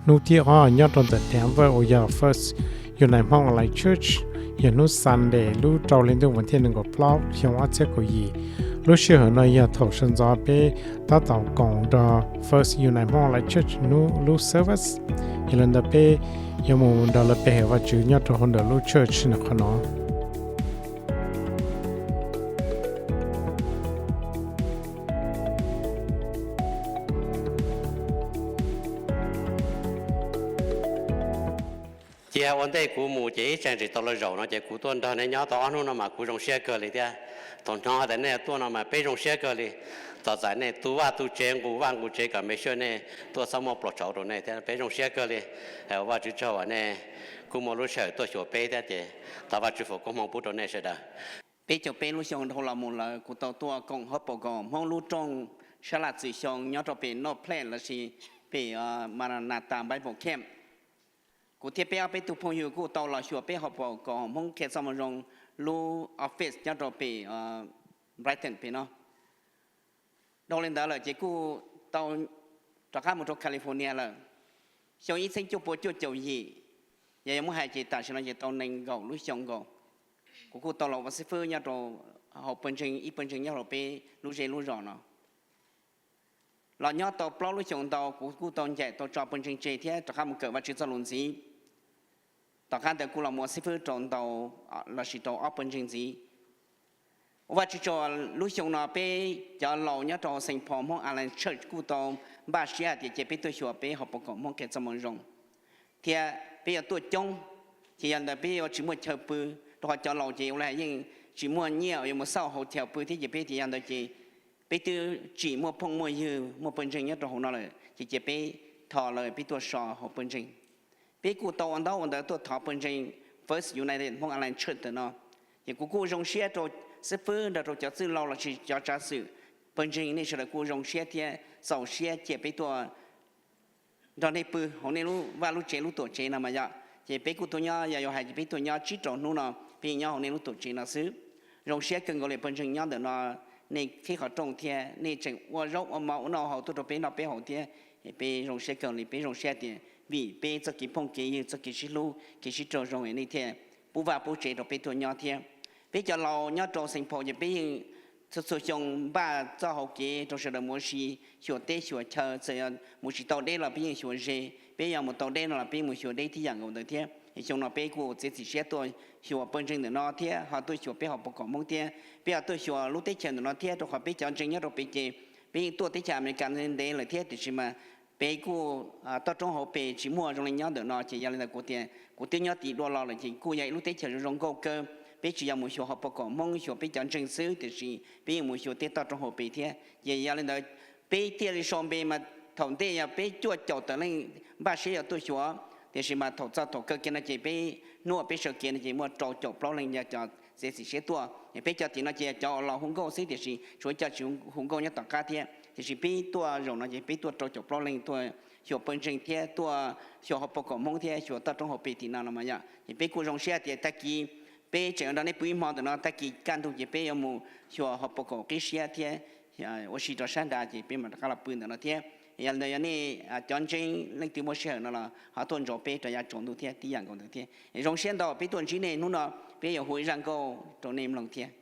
Hnub thib ob nyob rau ntawm Denver uas yog First United Hmong Online Church, yog hnub Sunday lub rau hli ntuj vas thib nees nkaum plaub xyoo ob txhiab kaum yim. Lub sij hawm no yog thaum sawv ntxov peb tab tom koom nrog First United Hmong Online Church hnub lub service. Yog li ntawd peb yuav mus nrog lawv pe hawm Vajtswv nyob rau hauv ntawm lub church no qhov no. Cia ua ntej kuv mus ces ib tsam tsis tau lawv zaum no ces kuv tuaj nrog nej nyob tau ob hnub no mas kuv zoo siab kawg li thiab. Thaum hnov tias nej tuaj no mas peb zoo siab kawg li. Txom txais nej tu vaj tu tsev, nqus vaj nqus tsev kom make sure nej tuaj txhob muaj pluas tshauv rau nej thiab, peb zoo siab kawg li. Ua Vajtswv tsaug uas nej kuj muaj lub sij hawm tuaj xyuas peb thiab ces thov Vajtswv foom koob hmoov pub rau nej sawv daws. Peb caug peb lub xyoo dhau los mus lawm kuv tau tuaj koom hauv paus kom Hmoob lub rooj sab laj txwm xyoo nyob rau pem North Platte lossis pem Maranatha Bible Camp. Kuv thiab peb ob peb tug phooj ywg kuj tau los xyuas peb hauv paus kom Hmoob qhia txoj moo zoo lub office nyob rau pem Brighton pem no. Dhau li ntawd lawm ces kuj tau rov qab mus rau California lawm. Xyoo ib txhiab cuaj pua cuaj caum yim, yog yuav muab hais ces tam sim no ces tau nees nkaum lub xyoo nkaus. Kuv kuj tau los ua xib fwb nyob rau hauv pawg ntseeg, ib pawg ntseeg nyob rau peb lub zej lub zos no. Los nyob tau plaub lub xyoo ntau kuv kuj tau ncaim tau tso pawg ntseeg tseg thiab rov qab mus kawm Vajtswv txoj lus ntxiv. Tom qab ntawd kuj los mus ua xib fwb rau ntau lossis rau ob pawg ntseeg ntxiv. Ua Vajtswv tsaug, lub xyoo no peb cov laus nyob rau Saint Paul Hmong Island Church kuj tau npaj siab hais tias cia peb tuaj xyuas peb hauv paus kom Hmoob qhia txoj moo zoo thiab peb yuav tuaj coob, ces yog li ntawd peb yuav tsis muaj chaw pw, rau qhov cov laus ces ua li yeej tsis muaj nyiaj yuav mus xauj hotel pw thiab ces peb tias yog ntawd ces peb twb tsim muaj phooj muaj ywg muaj pawg ntseeg nyob rau hauv no lawm ces cia peb thov lawv peb tuaj so hauv pawg ntseeg. Peb kuj tau ua ntaub ua ntawv tuaj thov pawg ntseeg First United Hmong Island Church ntawm no, ces kuv kuj zoo siab rau xib fwb nrog rau cov txwj laug lossis cov tsav xwm pawg ntseeg nej sawv daws kuj zoo siab thiab txaus siab cia peb tuaj nrog nej pw hauv nej lub vaj lub tsev lub tuam tsev no mas yog. Ces peb kuj tuaj nyob, yog yuav hais ces peb tuaj nyob tsib rau hnub no, peb yeej nyob hauv nej lub tuam tsev no xwb. Zoo siab kawg nkaus li pawg ntseeg nyob ntawm no, nej qhib qhov rooj thiab nej tseem ua zaub ua mov ua noj haus tuaj rau peb noj peb haus thiab. Peb zoo siab kawg li, peb zoo siab tias vim peb txoj kev phooj kev ywg, txoj kev sib hlub kev sib raug zoo nej thiaj pub vaj pub tsev rau peb tuaj nyob thiab. Peb cov laus nyob rau Saint Paul ces peb yeej txhua txhua xyoo npaj txoj hauv kev rau sawv daws mus ua si, xyuas teb xyuas chaw, txawm yog mus tsis tau deb los peb yeej xyuas ze, peb yog mus tau deb no los peb yeej mus xyuas deb tib yam nkaus ntawd thiab. Xyoo no peb kuj txiav txim siab tuaj xyuas pawg ntseeg ntawm no thiab ho tuaj xyuas peb hauv paus kom Hmoob thiab peb ho tuaj xyuas lub teb chaws ntawm no thiab, rau qhov peb cov ntseeg nyob rau pem ces peb yeej tuaj teb chaws Amelikas ntev lawm thiab, tiam sis mas peb kuj toj roob hauv pes tsis muaj zoo li nyob ntawm no, ces yog li ntawd kuv tias kuv twb nyob tim dua los lawm ces kuj yog ib lub teb chaws zoo zoo nkauj kawg. Peb tsis yog mus xyuas hauv paus kom Hmoob xyuas peb cov ntseeg xwb, tiam sis peb yeej mus xyuas tej toj roob hauv pes thiab. Ces yog li ntawd peb thiaj li sau npe mas thaum ntej yog peb cuaj caum tawm leej npaj siab yuav tuaj xyuas, tiam sis mas thaum txog thaum kawg kiag no ces peb hnub uas peb sawv kev no ces muaj rau caum plaub leej yog cov txiav txim siab tuaj. Peb cov tim no ces cov uas los hu nkauj xwb, tiam sis tshuav cov tsis hu nkauj nyob tom qab thiab. Tiam sis peb tuaj zaum no ces peb tuaj rau caum plaub leej tuaj xyuas pawg ntseeg thiab tuaj xyuas hauv paus kom Hmoob thiab xyuas toj roob hauv pes tim no los mas yom. Ces peb kuj zoo siab tias tag kis peb tseem nrog nej pw ib hmo ntawm no, tag kis kaj ntug ces peb yuav mus xyuas hauv paus kom qib siab thiab ua si rau sab nrad ces peb mam rov qab los pw ntawm no thiab. Yog li ntawd yog nej cov ntseeg leej twg muaj sij hawm no los ho tuaj ntsaum peb rau yav tsaus ntuj thiab tib yam nkaus ntawd thiab. Zoo siab ntau peb tuaj ntsib nej hnub no, peb yuav hu ib zaj nkauj rau nej mloog thiab.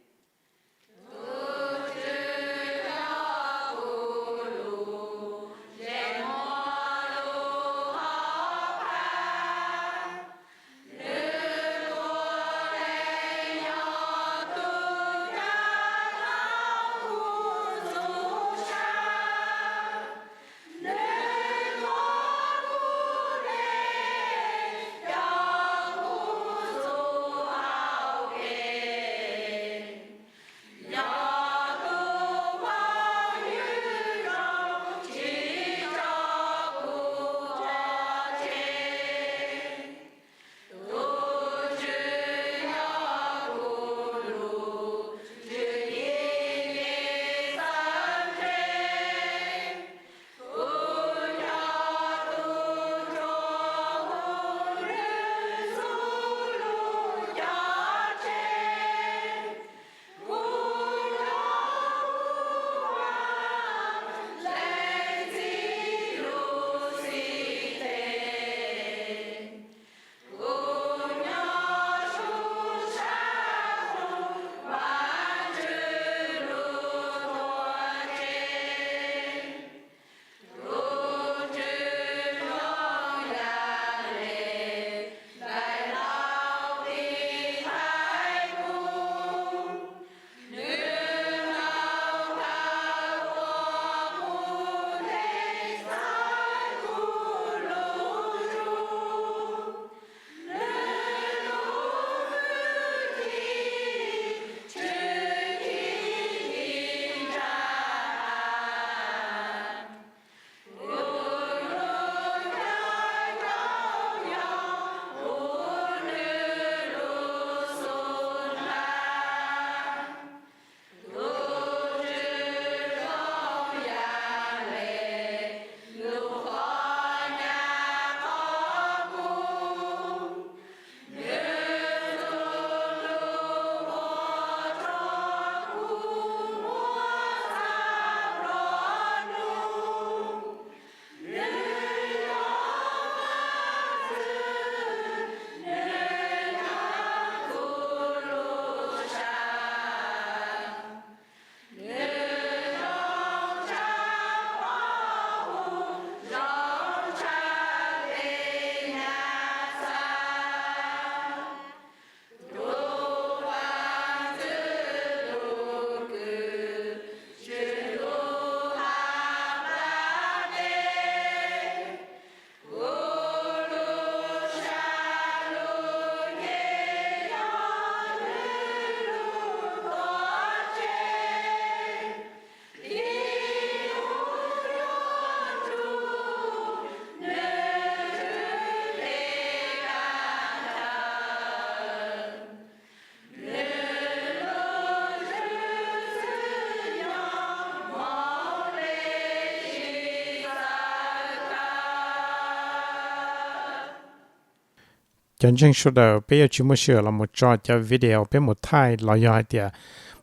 Cov ntseeg sawv daws, peb yuav tsis muaj sij hawm los mus tso cov video peb mus thaij los yog hais tias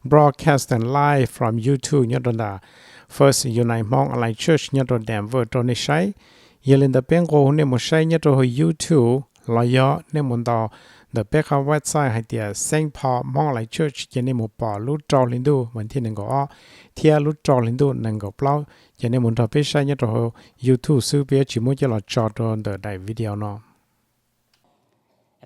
broadcasting live from YouTube nyob rau ntawm First United Hmong Alliance Church nyob rau Denver rau nej saib. Yog li ntawd peb nqua hu nej mus saib nyob rau hauv YouTube los yog nej mus ntaus ntawm peb qhov website hais tias Saint Paul Hmong Alliance Church ces nej mus pom lub rau hli ntuj vas thib nees nkaum ob thiab lub rau hli ntuj nees nkaum plaub ces nej mus nrog peb saib nyob rau hauv YouTube xwb, peb yuav tsis muab coj los tso rau ntawm daim video no.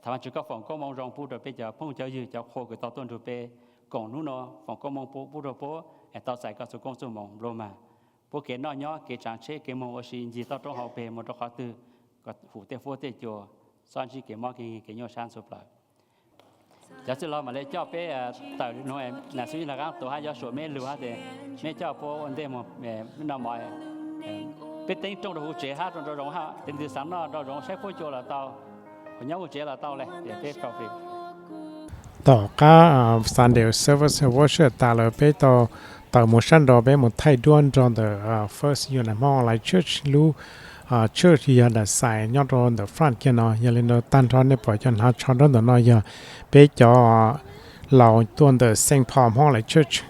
Thov Vajtswv koj foom koob hmoov zoo pub rau peb cov phooj cov ywg cov qhua kws tau tuaj nrug peb koom hnub no, foom koob hmoov pub rau puab es tau txais koj txhua koob txhua hmoov nplua mag. Puab kev noj nyob kev tsaav tsheb kev moog ua si ncig toj roob hauv peg mus rau qhov twg, kom hum tej huab tej cua, txhob ntsib kev mob kev nkeeg kev nyuaj sab ntxhua plawg. Cov txwj laug mam li coj peb tawm nuav, nam xib hwb Nag Qaab Tuam hab Yob Suam meb lug hab tes meb coj puab ua ntej moog, meb noj mov, peb teeb rooj rau huv tsev hab rau nraum zoov hab, tes ntxwv xaav noj nraum zoov saib huab cua los tau, nyob huv tsev los tau le, peb Tom qab Sunday service worship tas lawm peb tau tawm mus sab nraud peb mus thaij duab nrog ntawm First United Hmong Alliance Church lub church yog daim xais nyob rau ntawm front kiag no. Yog li no tag nrho nej pom cov hnav tsho nraub ntawm no yog peb cov laus tuaj ntawm Saint Paul Hmong Alliance Church.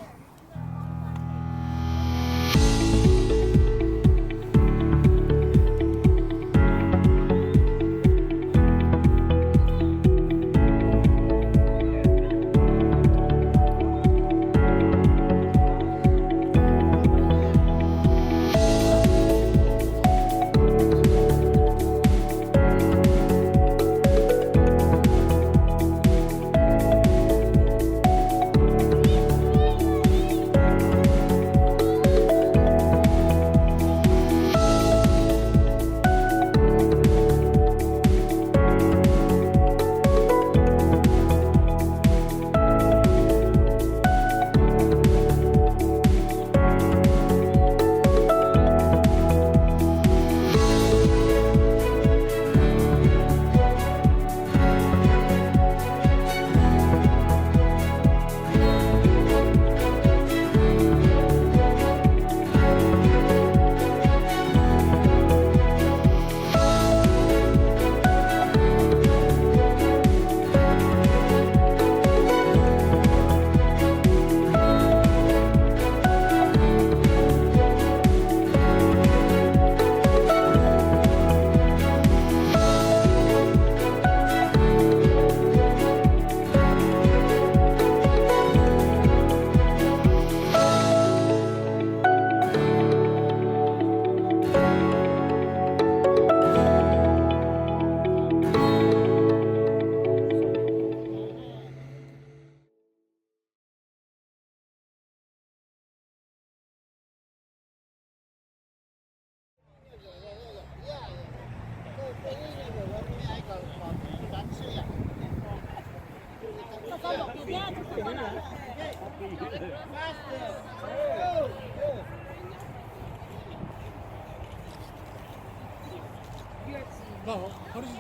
No, what is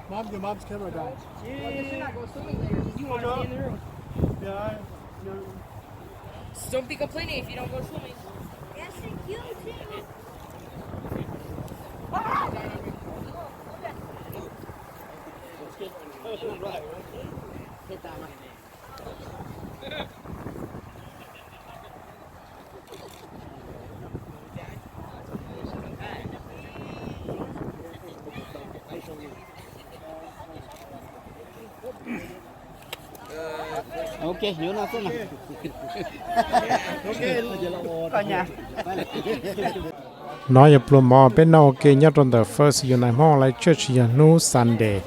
mom? Your mom's camera died. You want to stay in the room? Yeah. I, no. Don't be complaining if you don't go swimming. Yes, thank you too. No yog pluas mov peb noj ua ke nyob rau ntawm First United Hmong Alliance Church yog hnub Sunday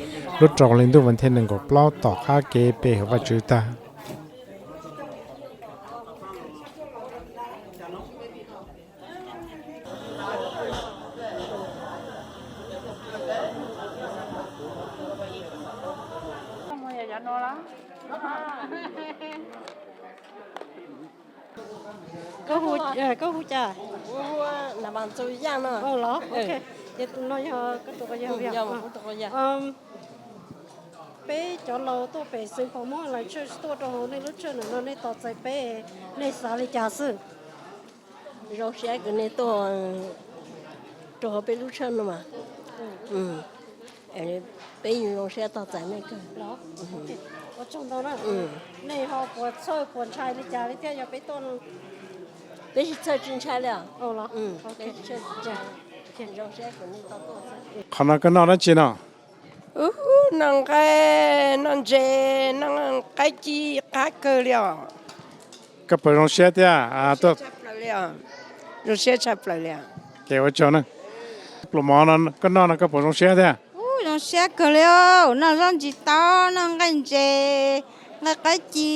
lub rau hli ntuj vas thib nees nkaum plaub tom qab kev pe hawm Vajtswv tag. Koj hu cas? Kuv hu Nam Vas Txus Yaj no. Los, ok. Ces tus no yog koj tus quas yawg. Peb cov laus tuaj pem Saint Paul Hmong Alliance Church tuaj rau hauv nej lub church no, nej tos txais peb, nej xav li cas xwb? Zoo siab kws nej tuaj rau hauv peb lub church no mas. Peb zoo siab tau txais nej kawg. Ua tsaug ntau na. Nej ho puas txhawj puas ntshai li cas li thiab yog peb tuaj no? Peb tsis txhawj tsis ntshai li os. Zoo siab kom nej tau tuaj. Qhov no koj noj dab tsi no? Ub, noj nqaij, noj ntses, noj qaib ci qab kawg li os. Koj puas zoo siab thiab? Zoo siab tshaj plaws li. Ua tsaug na. Pluas mov no koj noj no koj puas zoo siab thiab? Zoo siab kawg li, noj zaub ntsis taub, noj nqaij ntses, nqaij qaib ci,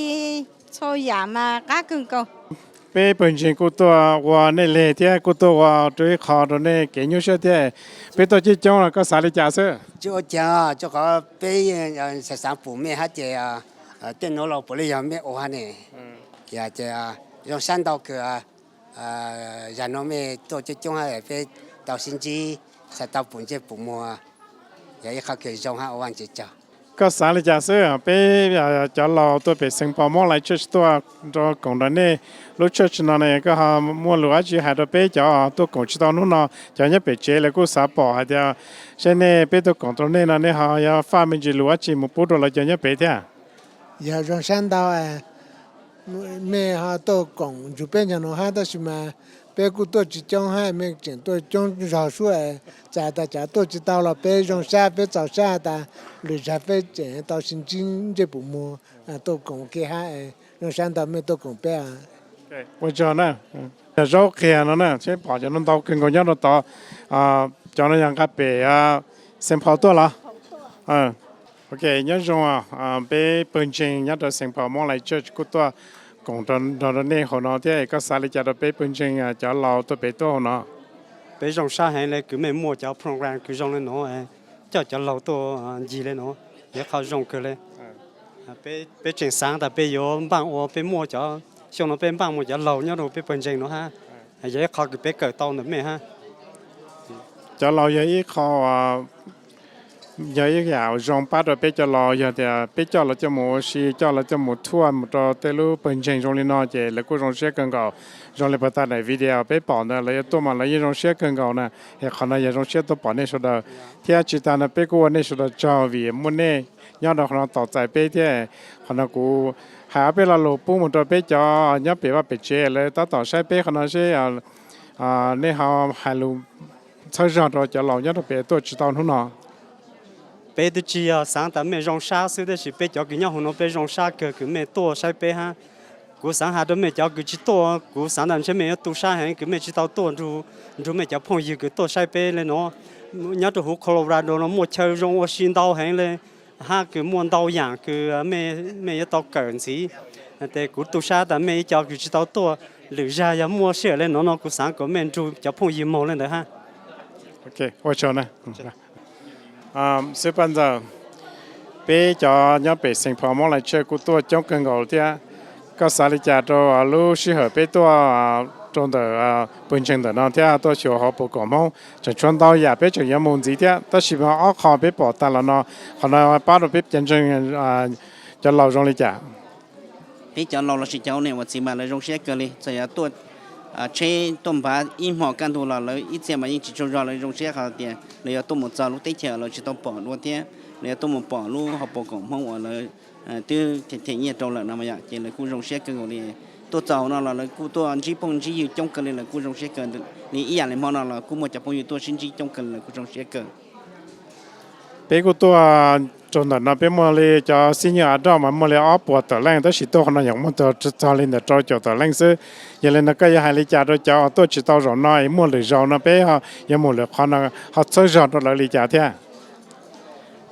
txhua yam mas qab kawg nkaus. Peb pawg ntseeg kuj tuaj ua nej leg thiab kuj tuaj ua rau ib qho rau nej kev nyuaj siab thiab. Peb tuaj coob coob los koj xav li cas xwb? Tsis ua cas, rau qhov peb xav xav pum mej hab ces tej nuav los puav leej yog mej ua hab ne. Yog ces zoo sab ntau kawg, zag nuav mej tuaj coob coob hab peb tau sib ntsib, xav tau pum ntsej pum muag, yog ib qho kws zoo hab ua Vaajtswv tsaug. Koj xav li cas xwb? Peb cov laus tuaj pem Saint Paul Mount Light Church tuaj rau koom nrog nej lub church no ne, koj ho muaj lus dab tsi hais rau peb cov tuaj koom tsis tau hnub no? Cov nyob pem tsev lawv kuj xav pom hais tias saib nej, peb tuaj koom rau nej no nej ho yuav faj me ntsis lus dab tsi mus pub rau lawv cov nyob pem thiab? Yog zoo sab ntau mej ho tuaj koom nrug peb nyob nuav hab, tab sis mas peb kuj tuaj tsis coob hab, mej tseem tuaj coob zog sub. Txawm tas cov tuaj tsis tau los peb zoo sab, peb txaus sab tas lwm zag peb tseem tau sib ntsib ntsej pum muag tuaj koom ke hab. Zoo sab ntau mej tuaj koom peb. Ua tsaug na. Yog zaub qias no na, seb pom cov no ntau kawg nkaus nyob rau tod. Cov no yog nqa pem Saint Paul tuaj los? Ok, nyob zoo, peb pawg ntseeg nyob rau Saint Paul Mount Light Church kuj tuaj koom nrog rau nej hauv no thiab. Koj xav li cas rau peb pawg ntseeg cov laus tuaj pem tuaj hauv no? Peb zoo sab heev le kws mej muaj cov program kws zoo le nuav, coj cov laug tuaj ncig le nuav, yog ib qho zoo kawg le. Peb tseem xaav tas peb yuav npaaj ua peb muaj cov, xyoo no peb npaaj muaj cov laug nyob rau peb pawg ntseeg nuav hab, yog ib qho kws peb kawm tau ntawm mej hab. Cov laug yog ib qho, yog ib yam zoo pab rau peb cov laus, yog tias peb coj lawv coj mus ua si, coj lawv coj mus thuaj mus rau tej lub pawg ntseeg zoo li no ces lawv kuj zoo siab kawg nkaus. Zoo li puag ta daim video peb pom ntawd lawv yuav tuaj mas lawv yeej zoo siab kawg nkaus na. Es qhov no yog zoo siab tuaj pom nej sawv daws. Thiab tsis tas no peb kuj ua nej sawv daws tsaug vim muaj nej nyob rau qhov no tos txais peb thiab. Qhov no kuv hais ob peb lo lus pub mus rau peb cov nyob pem vaj pem tsev lawv tab tom saib peb qhov no seb nej ho hais lus txhawb zog rau cov laus nyob rau pem tuaj tsis tau hnub no. Peb twb tsis yog xaav tas mej zoo sab xwb, tab sis peb cov kws nyob hauv no peb zoo sab kawg kws mej tuaj saib peb hab. Kuv xaav has rau mej cov kws tsis tuaj, kuv xaav tas ntshe mej yuav tu sab heev kws mej tsis tau tuaj nrug mej cov phooj ywg kws tuaj saib peb le nuav. Nyob rau huv Colorado no muaj chaw zoo ua si ntau heev le, hab kws muaj ntau yaam kws mej yuav tau kawm ntxiv. Ces kuv tu sab tas mej ib co kws tsis tau tuaj, lwm zag yog muaj sij hawm le nuav no kuv xaav kom mej nrug cov phooj ywg moog le ntawd hab. Ua tsaug na. Xib Paj Ntxawm, peb cov nyob pem Saint Paul Mount Light Church kuj tuaj coob kawg nkaus thiab. Koj xav li cas rau lub sij hawm peb tuaj rau ntawm pawg ntseeg ntawm no thiab tuaj xyuas hauv paus koom Hmoob? Tseem tshuav ntau yam peb tseem yuav mus ntxiv thiab, tab sis mas ob qho peb pom tag los no, qhov no pab rau peb cov ntseeg, cov laus zoo li cas? Peb cov laus lossis cov ua niam ua txiv mas lawv zoo siab kawg li, txawm yog tuaj tsheb tuaj npav ib hmo kaj ntug los lawv ib txhia mas yeej tsis tsaug zog, lawv zoo siab qhov tias lawv yuav tuaj mus txog lub teb chaws lawv tsis tau pom dua thiab lawv yuav tuaj mus pom lub hauv paus koom Hmoob uas lawv twb them nyiaj rau lawm no mas yom, ces lawv kuj zoo siab kawg nkaus li. Tuaj txog hauv no los lawv kuj tuaj ntsib phooj ntsib ywg coob kawg li, lawv kuj zoo siab kawg li. Ib yam li hmo no los kuj muaj cov phooj ywg tuaj sib ntsib coob kawg li, lawv kuj zoo siab kawg. Peb kuj tuaj rau ntawm no peb muaj li cov xib nyuj a doj mas muaj li ob puas tawm leej, tab sis tuaj qhov no yeej muaj txog li ntawm rau caum tawm leej xwb. Yog li no koj yuav hais li cas rau cov tuaj tsis tau zaum no es muaj lwm zaus no peb yuav mus lwm qhov no ho txhawb zog rau lawv li cas thiab?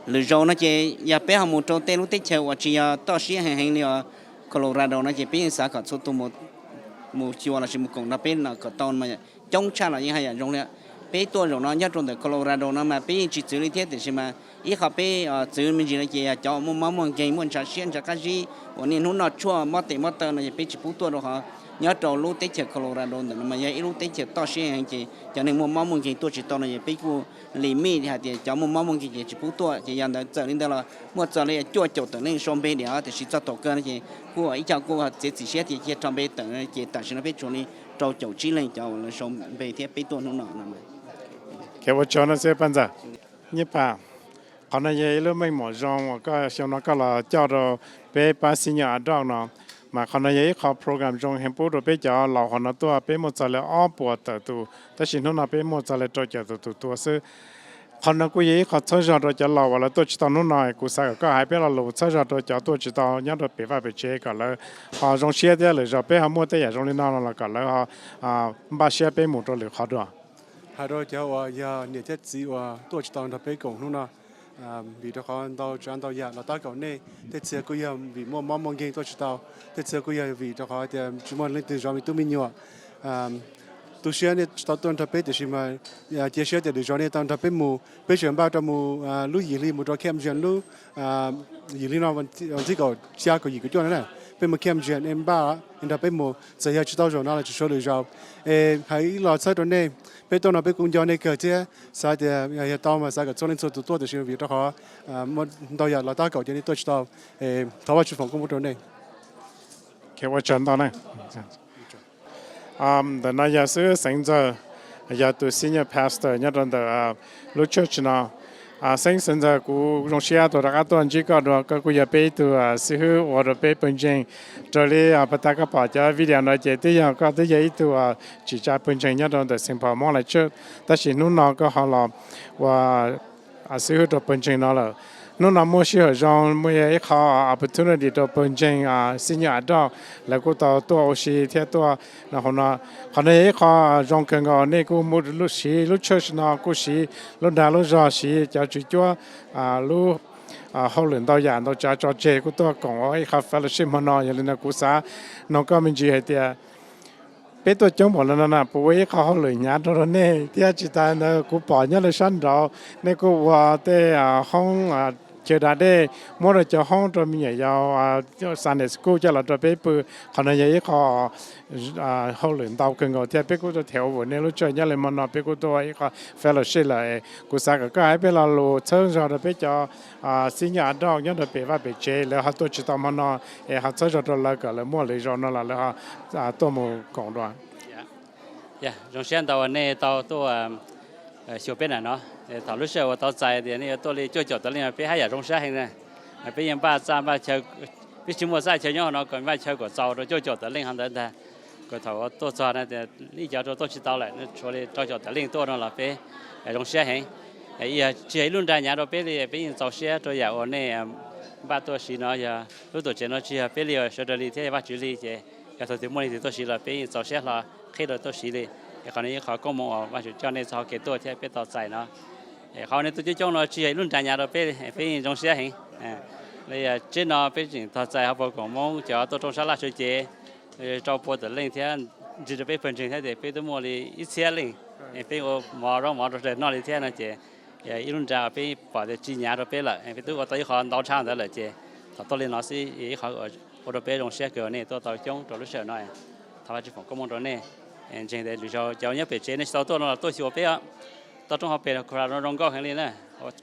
Lwm zaus no ces yog peb ho mus rau tej lub teb chaws uas tsis yog toj siab heev heev li os, Colorado no ces peb yeej xav kom txhua tus mus xyuas lossis mus koom nrog peb no kom tau mas coob tshaj los yeej haj yam zoo li. Peb tuaj zaum no nyob rau ntawm Colorado no mas peb yeej tsis txwv li thiab, tiam sis mas ib qho peb txwv me ntsis no ces yog cov muaj mob muaj nkeeg, muaj ntshav siab ntshav qab zib uas niaj hnub noj tshuaj mob tes mob taw no ces peb tsis pub tuaj rau qhov nyob rau lub teb chaws Colorado ntawm no mas yog ib lub teb chaws toj siab heev ces cov neeg muaj mob muaj nkeeg tuaj tsis tau no ces peb kuj limit hais tias cov muaj mob muaj nkeeg ces tsis pub tuaj. Ces yog ntawd txawm li ntawd los muaj txog li cuaj caum tawm leej sau npe diam, tiam sis txog thaum kawg no ces kuj ib co kuj txiav txim siab tias cia rho npe tawm, ces tam sim no peb tshuav li rau caum tsib leej cov uas lawv sau npe thiab peb tuaj hnub no no. Ua tsaug no xwb Paj Ntxawm. Nyiaj Paj, Qhov no yog ib lub meej mom zoo uas koj xyoo no koj los coj rau peb pab Senior Adult no, mas qhov no yog ib qho program zoo heev pub rau peb cov laus hauv no tuaj. Peb muaj txog li ob puas tawm tus, tab sis hnub no peb muaj txog li rau caum tawm tus tuaj xwb. Qhov no kuj yog ib qho txhawb zog rau cov laus uas lawv tuaj tsis tau hnub no. Kuv xav kom koj hais peb lo lus txhawb zog rau cov tuaj tsis tau nyob rau pem vaj pem tsev kom lawv ho zoo siab thiab lwm zaus peb ho muaj tej yam zoo li no los kom lawv ho npaj siab peb mus rau lwm qhov dua. Hais rau cov uas yog niam thiab txiv uas tuaj tsis tau nrog peb koom hnub no, vim rau qhov ntau tsav ntau yam los tab kaum nej. Tej txhia kuj yog vim muaj mob muaj nkeeg tuaj tsis tau, tej txhia kuj yog vim rau qhov tias tsis muaj leej twg zov me tub me nyuam. Tu siab nej tsis tau tuaj nrog peb tiam sis mas cia siab tias lwm zaus nej tau nrog peb mus. Peb tseem npaj rau mus lub yim hli mus rau Camp Jenn lub yim hli no, hnub tim kaum xya kaum yim kaum cuaj no na. Peb mus Camp Jenn nej npaj nrog peb mus, txawm yog tsis tau zaum no los tsis txhob lwm zaus. Es hais ib los txhawb rau nej, peb tuaj no peb kuj nco nej kawg thiab xav tias yog tau mas xav kom txhua leej txhua tus tuaj tiam sis vim rau qhov muaj ntau yam los tab kaum ces nej tuaj tsis tau. Thov Vajtswv foom koob hmoov rau nej. Ua tsaug ntau. Ntawm no yog xib hwb Xeev Ntxawg, yog tus senior pastor nyob rau ntawm lub church no. Xeev Ntxawg, kuv zoo siab tau rov qab tuaj ntsib koj dua. Koj kuj yog peb ib tug xib hwb ua rau peb pawg ntseeg. Raws li pas tas koj pom cov video no ces twb yog koj twb yog ib tug tsim tsa pawg ntseeg nyob rau ntawm Saint Paul Mennonite Church, tab sis hnub no koj ho los ua xib hwb rau pawg ntseeg no lawm. Hnub no muaj sij hawm zoo, muaj ib qho opportunity rau pawg ntseeg senior adult lawv kuj tau tuaj ua si thiab tuaj no hauv no. Qhov no yog ib qho zoo kawg nkaus, nej kuj mus siv lub church no, kuj siv lub dag lub zog, siv cov tswv cuab lub hauj lwm ntau yam ntau tsav tso tseg kuj tuaj koom ua ib qho fellowship hmo no. Yog li ntawd kuv xav nug koj me ntsis hais tias peb tuaj coob npaum no no na, puas ua ib qho hauj lwm hnyav rau rau nej thiab? Tsis tas ntawd kuv pom nyob lawv sab nraud nej kuj ua tej hoob chaw da dej, muab rau cov hoob rau me nyuam yaus Sunday school coj los rau peb pw. Qhov no yog ib qho hauj lwm ntau kawg nkaus thiab peb kuj tuaj them ua vim nej lub church nyob li hmo no peb kuj tuaj ua ib qho fellowship lawm. Kuv xav kom koj hais peb lo lus txhawb zog rau peb cov senior adult nyob rau pem vaj pem tsev, lawv ho tuaj tsis tau hmo no, es ho txhawb zog rau lawv kom lawv muaj lwm zaus no los lawv ho tuaj mus koom dua. Zoo siab ntau uas nej tau tuaj xyuas peb na no. Thaum lub sij hawm uas tau txais tias nej yuav tuaj li cuaj caum tawm leej, peb haj yam zoo siab heev na. Peb yeej npaj txaj npaj chaw, peb tsis muaj txaj chaw nyob no, kom npaj chaw kom txaus rau cuaj caum tawm leej ho ntawd ntag. Kom thaum tuaj txog no tias ib cov rau tuaj tsis tau lawm, tshuav li rau caum tawm leej tuaj no los peb zoo siab heev. Yog tsis yog ib lub nra hnyav rau peb li, peb yeej txaus siab rau yam uas nej npaj tuaj siv no. Yog lub tuam tsev no tsis yog peb li, sawv daws li thiab yog Vajtswv li, ces yog thaum twg muaj leej twg tuaj siv los peb yeej txaus siab hlo qhib rau tuaj siv li. Es qhov no ib qho koob hmoov uas Vajtswv coj nej txog kev tuaj thiab peb tau txais no. Qhov nej tuaj coob coob no tsis yog ib lub nra hnyav rau peb, peb yeej zoo siab heev. Li yog tsheb no peb tseem tau txais hauv paus koom Hmoob cov tuaj rooj sab laj sawv cev rau pua tawm leej thiab, ntsis rau peb pawg ntseeg thiab ces peb twb muaj li ib txhiab leej. Peb ua mov zaub mov rau sawv daws noj li thiab no ces ib lub nra peb pom tias tsis hnyav rau peb lawm, peb twb ua tau ib qho ntau tshaj ntawd lawm ces thaum tuaj li no xwb ib qho ua rau peb zoo siab kawg uas nej tuaj tau coob rau lub sij hawm no. Thov Vajtswv foom koob hmoov rau nej. Ntseeg tias lwm zaus cov nyob pem tsev nej tsis tau tuaj no los tuaj xyuas peb os. Toj roob hauv pes Colorado no zoo nkauj heev li na.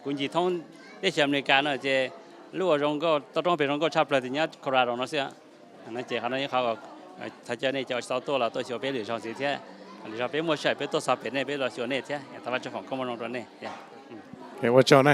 Kuv ncig thoob teb chaws Amelikas no ces lub uas zoo nkauj, toj roob hauv pes zoo nkauj tshaj plaws tias nyob Colorado no xwb. No ces qhov no ib qho thov caw nej cov tsis tau tuaj los tuaj xyuas peb lwm zaus ntxiv thiab. Lwm zaus peb muaj sij hawm peb tuaj txog pem nej peb los xyuas nej thiab. Thov Vajtswv foom koob hmoov zoo rau nej. Ua tsaug na.